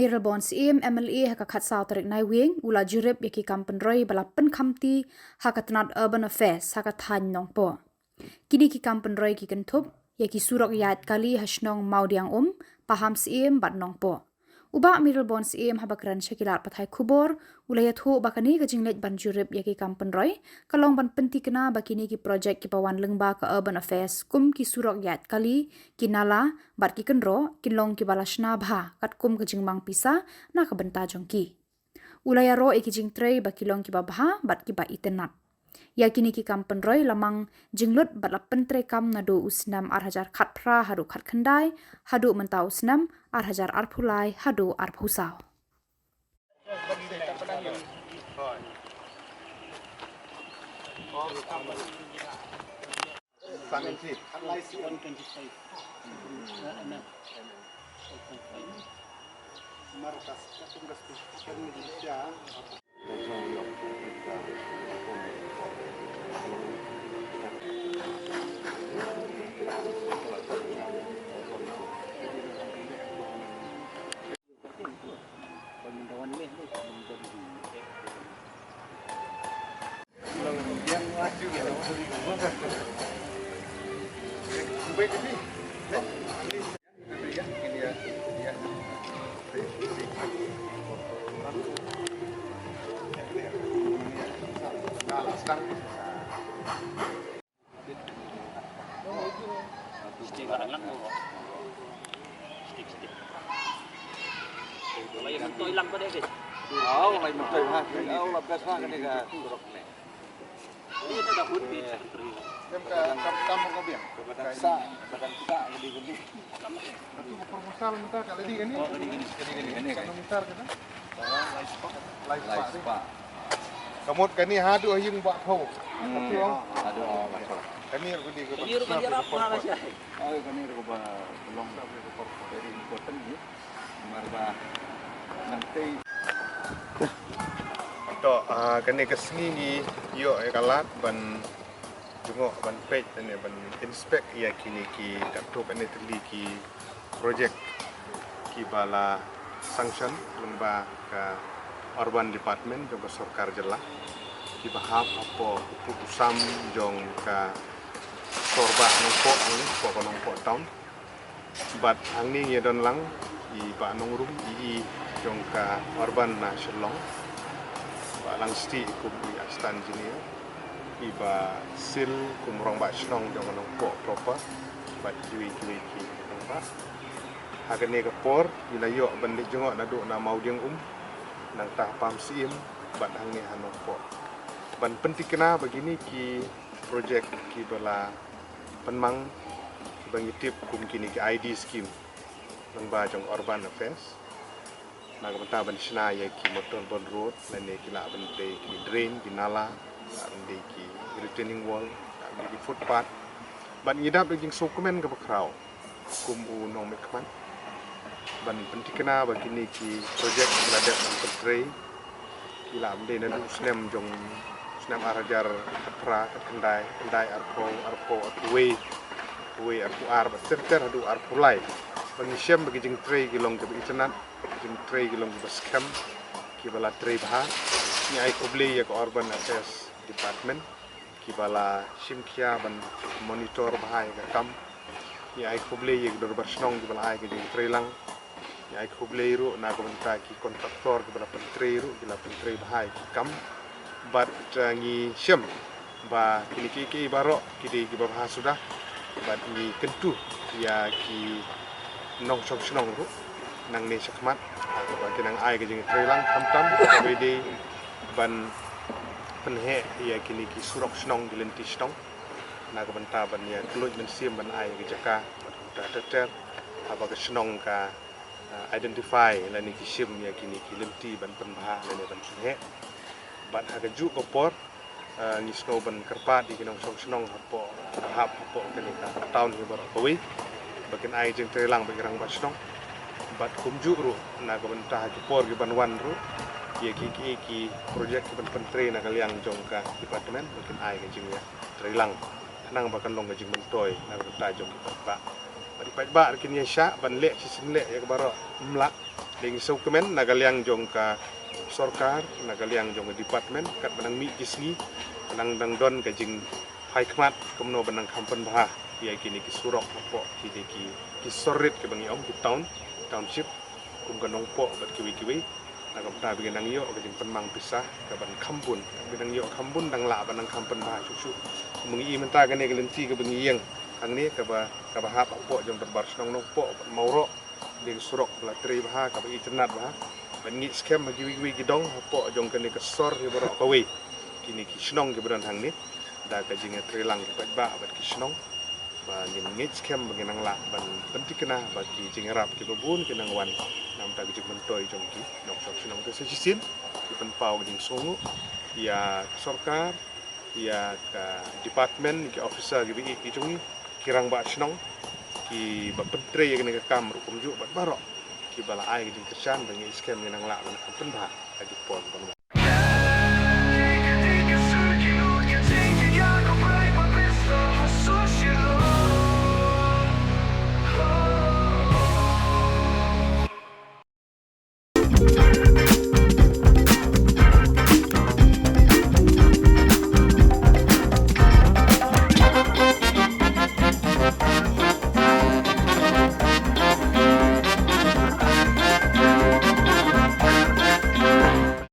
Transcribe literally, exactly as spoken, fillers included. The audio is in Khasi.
Mayralborn Syiem, M L A, ha ka khatsaw tarik Naiwieng, u la jurip ïa ki kam pynroi ba la pynkhamti ha ka tnat Urban Affairs ha ka thaiñ Nongpoh. Kine ki kam pynroi ki kynthup ïa ki surok ïaid kali ha shnong Mawdiang Um, Pahamsyiem bad Nongpoh. U Bah Mayralborn Syiem haba kren sha ki lad pathai khubor, u la ïathuh ba kane ka jingleit ban jurip ïa ki kam pynroi ka long ban pyntikna ba kine ki projek kiba wan lyngba ka Urban Affairs kum ki surok ïaid kali, ki nala bad ki kynroh kin long kiba la shna bha katkum ka jingmang pisa na ka bynta jong ki. U la ïaroh ïa ki jingtrei ba ki long kiba bha bad kiba itynnad. Ïa kine ki kam pynroi la mang jinglut bad la pyntreikam naduh u snem ar hajar khatphra haduh khatkhyndai, haduh mynta u snem ar hajar arphew lai haduh arphew saw. Steve, steve. Lai mentoi lang ko deh, guys. Au, lai mentoi ha. Au, la best ha kane ka surok ne. Ini dah pun di. Kam kam kam ko biang. Badan sa, badan sa jadi gini. Itu proposal minta kalau di ini. Oh, di ini. Di ini. Kalau minta kita. Lai spa. Lai spa. Ka mut kane haduh ha ïing Bah Tho. Hmm. Haduh Bah Tho. Kane ruh ka dei ka. Kane ruh ka dei ka purpose. Ai, kane ruh ka ba long very important ni. Namar ba nangtei. To, ah, kane ka sngi ngi ïoh ïa ka lad ban jngoh ban peit ne ban inspect ïa kine ki katto katne tylli ki project kiba la sanction lyngba ka Urban Department jong ka sorkar jylla, kiba hap hapoh u sam jong ka sor Bah Nongpoh, hapoh ka Nongpoh town. Bad hangne ngi don lang i Bah Nongrum, i, i jong ka Urban na Shillong, Bah Langsti kum i assistant engineer, i Bah Sil kum rangbah shnong jong ka Nongpoh proper, bad kiwei kiwei ki rangbah. Ha kane ka por ngi la ïoh ban leit jngoh naduh na Mawdiang Um, nangta Pahamsyiem bad hangne ha Nongpoh, ban pyntikna ba kine ki project kiba la pynmang kiba ngi tip kum kine ki I D scheme lyngba jong Urban Affairs. Na ka bynta ban shna ïa ki motor bond road, lane ki lah ban dei ki drain, ki nala, lah ban dei ki retaining wall, lah ban dei ki footpath. Bad ngi dap da jingsngewkmen kaba khraw kum u nongmihkhmat ban pyntikna ba kine ki project ki la dep ban pyntrei, ki lah ban dei naduh snem jong snem ar hajar khatphra, khatkhyndai, khyndai, arphew, arphew, arphew wei, arphew wei, arphew ar, bad ter ter haduh arphew lai. Ba ngi shem ba ki jingtrei ki long kiba itynnad, ki jingtrei ki long kiba skhem, kiba la trei bha. Ngi ai khublei ïa ka Urban Affairs Department kiba la shim khia ban monitor bha ïa ka kam. Ngi ai khublei ïa ki dorbar shnong kiba la ai ka jingtreilang. Ngi ai khublei ruh na ka bynta ki contractor kiba la pyntrei ruh, ki la pyntrei bha ïa ki kam. Bad, uh, ngi shem ba kine kiei kiei baroh ki dei kiba bha suda. Bad ngi kyntu ïa ki nongshong shnong ruh nangne shakhmat, ah, ba kin nang ai ka jingtreilang khamtam kaba dei ban pynheh ïa kine ki surok shnong, ki lynti shnong, na ka bynta ban ïa kylluid mynsiem ban ai ka jaka bad kumta ter ter, haba ka shnong ka, ah, identify lane ki shim ïa kine ki lynti ban pynbha lane ban pynheh. Bad ha kajuh ka por, ah, ngi sngew ban kyrpad ïa ki nongshong shnong hapoh, hap hapoh kane ka town hi baroh kawei, ba kin ai jingtreilang bad ki rangbah shnong. Bad kumjuh ruh na ka bynta ha ki por ki ban wan ruh, ïa ki, ki, ki project ki ban pyntrei na ka liang jong ka department, ba kin ai ka jingïatreilang khnang ba kan long ka jingmyntoi na ka bynta jong ki paidbah. Bad ki paidbah ruh kin ïaishah ban leh shisien leh ïa ka baroh, ym lah Dang sngewkmen na ka liang jong ka sorkar, na ka liang jong ka department, katba nang mih ki sngi, nang dang don ka jingpyrkhat kumno ban nang kham pynbha ïa kine ki surok hapoh kine ki, ki sor rit kiba ngi ong ki town, township, kum ka Nongpoh bad kiwei kiwei. Na ka bynta ba ngi nang ïoh ka jingpynmang pisa kaban kham bun, ba ngi nang ïoh kham bun, nang lah ban nang kham pynbha shuh shuh. Kum ba ngi i mynta kane ka lynti kaba ngi ïeng hangne kaba, kaba hap hapoh jong ka dorbar shnong Nongpoh bad Mawroh. Dei ka surok ba la trei bha, kaba itynnad bha. Ban ngeit skhem ha kiwei kiwei ki dong hapoh jong kane ka sor hi baroh kawei, kine ki shnong kiba don hangne, da ka jingïatreilang ki paidbah bad ki shnong, ba ngin ngeit skhem ba ngin nang lah ban pynthikna ba ki jingïarap kiba bun kin nang wan na ka bynta ka jingmyntoi jong ki nongshong shnong. Te sa shisien ngi pynpaw ka jingsngewnguh ïa ka sorkar, ïa ka department, ki officer kiba ïeit ki jong ngi, ki rangbah shnong kiba pyntrei ïa kane ka kam ruh kumjuh, bad baroh kiba la ai ka jingkyrshan, ba ngi ngeit skhem ngi nang lah ban kham pynbha ha ki por ban wan.